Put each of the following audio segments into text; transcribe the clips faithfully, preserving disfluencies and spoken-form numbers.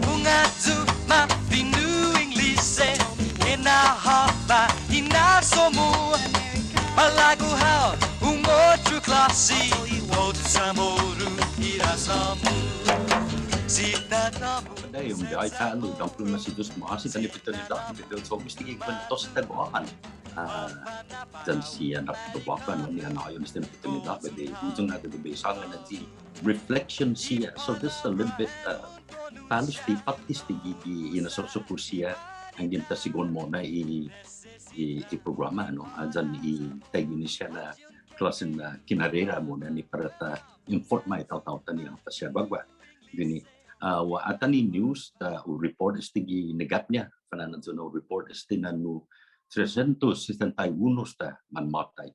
Hu ngai'an ma fino' English, enao håfa hinasso-mu. Malago' hao un otro klåse, otro Chamoru hinasso-mu. Si tatå-mu. Adai, un biahi ta'lo, dångkolo na si Yu'os ma'åse' gi oportunidåt, bai hu cho'gue este gi kuentos-ta guaha. Ah, yan siña na på'go, no, ni ha nå'i yu' este gi oportunidåt, bai hu tungo' na bai hu sångan na i reflection siha. So this is a little bit, uh, ta'lo este, påtte este gi, gi, i hinasso-ku siha, anggen ta sigi mo'na i, i, i programa, no, ah, yan i taiguini siha na klåsen, ah, kinarera mo'na ni para ta informa i taotao-ta ni håfa siha guaguaha. Guini, ah, ha atan i news ta hu report este gi Negaña', fana'an yu' na hu report este na nu trescientos sesenta y uno esta manmåtai.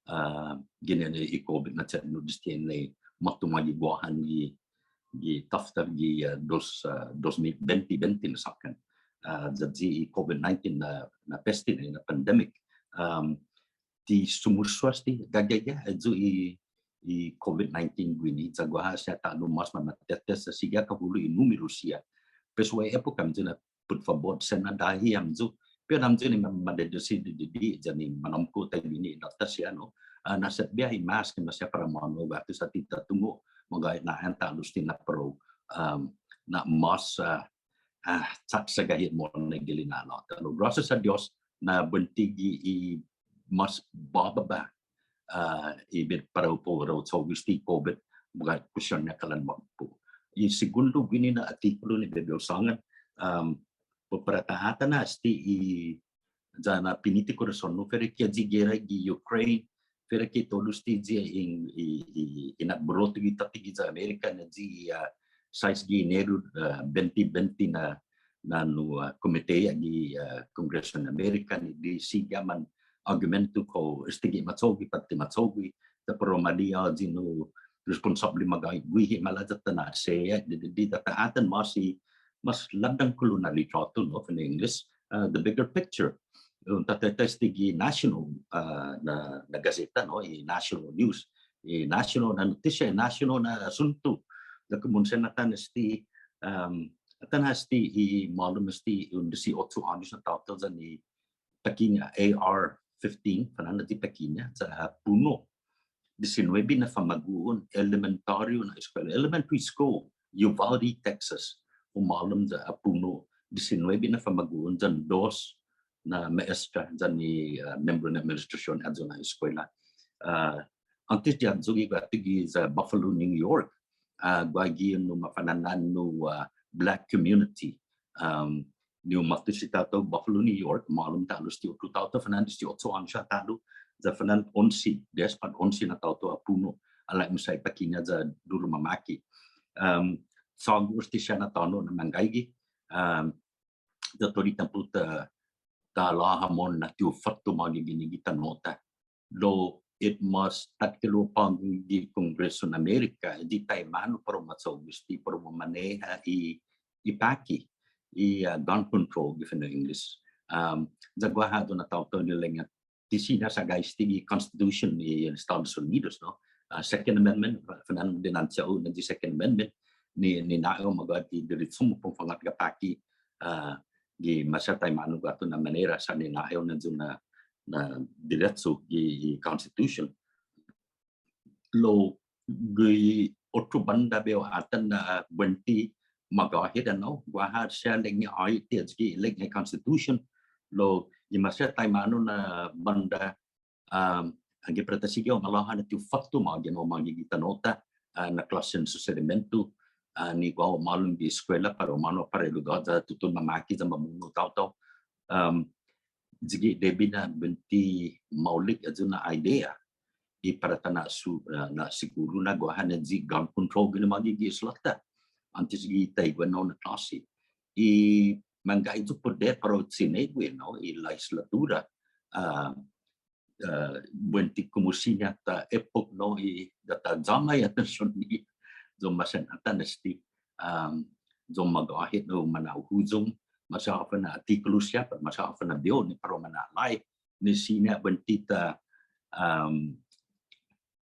Ah, ginen i COVID na chetnot desde ni måtto mågi Guåhan gi, gi tåfta gi, ah, dos, ah, dos mil bente, bente na såkkan. Ah, ya i COVID nineteen na, na peste na, na pandemic. Um, ti sumusuha este, gaige, gaige, ayu i, i COVID nineteen guini, ya guaha siha ta'lo mås manmatetes, sigi ha kahulo' i numeru siha. Pues hu epok hamyo na put fabot sen adahi hamyo. Pero hamyo ni ma-, madedesi di, di, di, yan i manåmko' taiguini i nota siha, no. Ah, na'setbe ha i mask, maseha para månu guatu sa' ti ta tungo', magåhet na an ta'lo este na para u, um, na'mås, ah, ah, chatsega hit mo'na gi lina'la'-ta. Lao gracias a Dios na buente gi i mås båba, ah, i bid para u para u cho'gue este COVID, magåhet kuestion-ña kalan måtto. I segundo guini na attikulu ni bai hu sångan, um, para ta atan este i ya na piniti korason-hu, fuera ki ayu i gera gi Ukraine, fuera ki todu este i, i, i, i na'boroto gi tåtte giya Amerika na ayu i, ah, sais gi Eneru, ah, bente bente na, na nu, ah, komite gi, ah, Kongresu na Amerika ni di sigi ha man argumentu kao este gi ma cho'gue, påtte ma cho'gue, ta para u mali'e' ayu nu responsåble magåhet guihi, maolek ya ta na'seha, di, di, di ta atan mås i mås lådangkolo na litråtu, no, fino' English, uh, the bigger picture. Un ta, ta, ta este gi national, uh, na, na gaseta, no, i national news, i national na notisia, i national na asuntu. Lao komu un sen atan este, um, atan este i malom este un disiocho åños na taotao yan i pekiña, A R fifteen, fana'an ayu i pekiña, sa' puno'. Diesinuebe na famagu'on, elementario na eskuela, elementary school, Uvalde, Texas. Humålom ya ha puno', diesinuebe na famagu'on, yan dos na maestra, yan i, ah, membro na administrasion ayu na eskuela. Ah, åntes di ayu gi guatu giya Buffalo, New York, ah, guaha gi un mafana'na'an nu, ah, black community. Um, ni u måtto si taotao Buffalo, New York, humålom ta'lo este otro taotao, fana'an disiocho åños ta'lo, ya fana'an onse, dies pat onse na taotao ha puno', ha la'e' masea i pekiña ya duru mamaki. Um, chågo' este siha na tåno' na manggaige, um, ya todu i tiempo ta, ta halao hamon na ti u fåtto mågi guini gi tano'-ta. Lao i mås takhilo' på'go gi Kongresu na Amerika, i taimanu para u ma cho'gue este, para u ma maneha i, i paki, i, ah, gun control gi fino' English. Um, ya guaha ayu na taotao ni ilek-ña ti siña sa' gaige este gi Constitution ni Estados Unidos, no? Ah, Second Amendment, fana'an dinanche-hu na i Second Amendment, ni, ni na'hao magåhet i direchu-mu para u fangåtga paki, ah, gi maseha taimanu guatu na manera sa' ni na'hao na ayu na, na direchu gi, gi Constitution. Lao gi otro bånda bai hu atan na buente magåhet, no, guaha siha ilek-ña ayu ti ayu gi ilek-ña Constitution. Lao i maseha taimanu na bånda, um, anggen para ta sigi ha malåhan na ti u fåtto mågi, no, mågi gi tano'-ta, ah, na klåsen susedimentu, ah, ni guaha humålom gi eskuela para u humånao para i lugåt ya tutuhon mamaki ya mamo'na taotao. Um, sigi debi na buente maolek ayu na idea i para ta na'su-, ah, na'siguru na guaha na ayu i gun control guini mågi gi isla-ta. Åntes gi taiguenao na klåse. I manggai yu' poder para u chinegue, no, i lehislatura, ah, ah, buente komu siña ta epok, no, i ya ta yama i atension-ña, ya ma sen atan este, um, ya magåhet na u mana'huyong, maseha håfa na attikulu siha, maseha håfa na bihu ni para u mana'låhi, ni siña buente ta, um,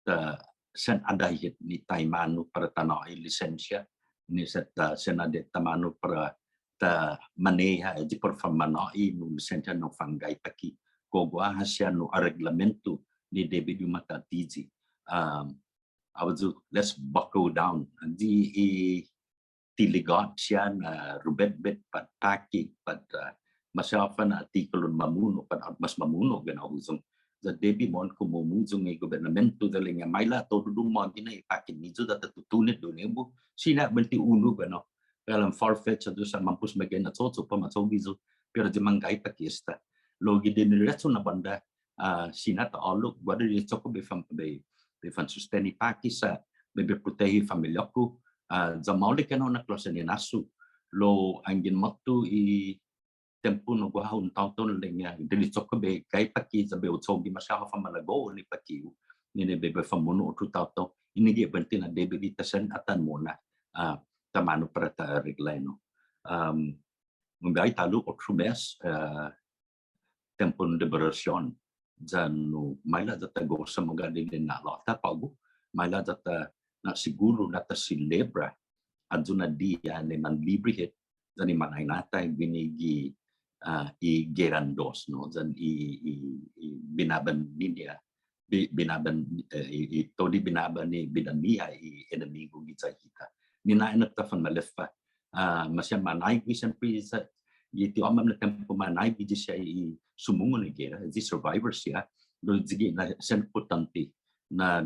ta sen adahi hit ni taimanu para ta nå'i lisensia, ni sa ta sen adahi taimanu para ta maneha, ayu i para u fanmanå'i nu lisensia nu fanggaige paki. Kao guaha siha nu areglamentu ni debi di u matatiyi. Um, ayu, let's buckle down. Ayu i ti ligat siha na rubetbet pat paki, pat, ah, maseha håfa na attikulu mamuno', pat åpmam mamuno' guenao huyong. Ya debi mohon komu humuyong i gobetnamentu ya ilek-ña maila' todu i dumågi na i paki ni ayu ya ta tutuhon i duñe'bu, siña buente unu guenao. Kalan far-fetched ayu sa' mampos meggai na cho'cho' para ma cho'gue ayu, pero ayu i manggaige paki esta. Lao gi dinechu na bånda, ah, siña ta ålok, guaha dinechu-ku bai fan, bai, bai fansusteni paki sa', bai, bai protehi familia-ku, ah, ya maolek enao na klåsen hinasso, lao anggen måtto i tiempo na guaha un taotao ilek-ña, dinechu-ku bai gaige paki, ya bai hu cho'gue maseha håfa malago'-hu ni paki-hu, ni, ni bai, bai fanmuno' otro taotao, ini gi buente na debi di ta sen atan mo'na, ah, taimanu para ta aregla, no. Um, un biåhi ta'lo otro mes, ah, tiempon liberasion. Ya nu, maila' ya ta gosa magåhet ni lina'la'-ta på'go, maila' ya ta na'siguru na ta selebra ayu na diha ni manlibre hit, yan i mañaina-ta guini gi, ah, i geran dos, no, yan i, i, i binaba-ñiha, bi-, binaba, eh, i, i todu i binaba ni bida-ñiha i enemigu giya hita. Ni na ennao ta fanmaleffa, ah, maseha ma nå'i gui' siempre sa', gi ti åpmam na tiempo ma nå'i gui' siha i sumungon i gera, i survivors siha, lao ayu i na sen impottånte na,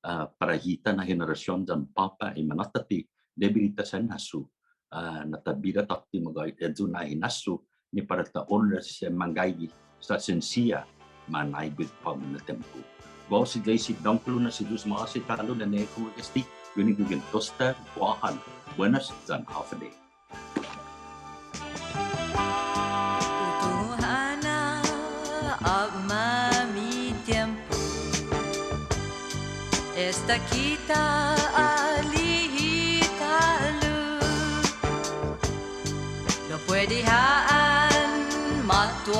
ah, para hita na henerasion yan påpa' i mañaina-ta ti, debi di ta sen hasso, ah, na ta bira tåtte magåhet ayu na hinasso, ni para ta onra siha manggaige sa' sen siha ma nå'i gui' på'go na tiempo. Guåhu si J C Dångkolo na si Yu'os ma'åse' ta'lo na nai kumuentos hit, guini gi ginen Tosta, Guåhan, buenas yan håfa adai. Utuhana åpmam i tiempo. Esta ki ta ali'e' ta'lo. Lao puedi ha' yan måtto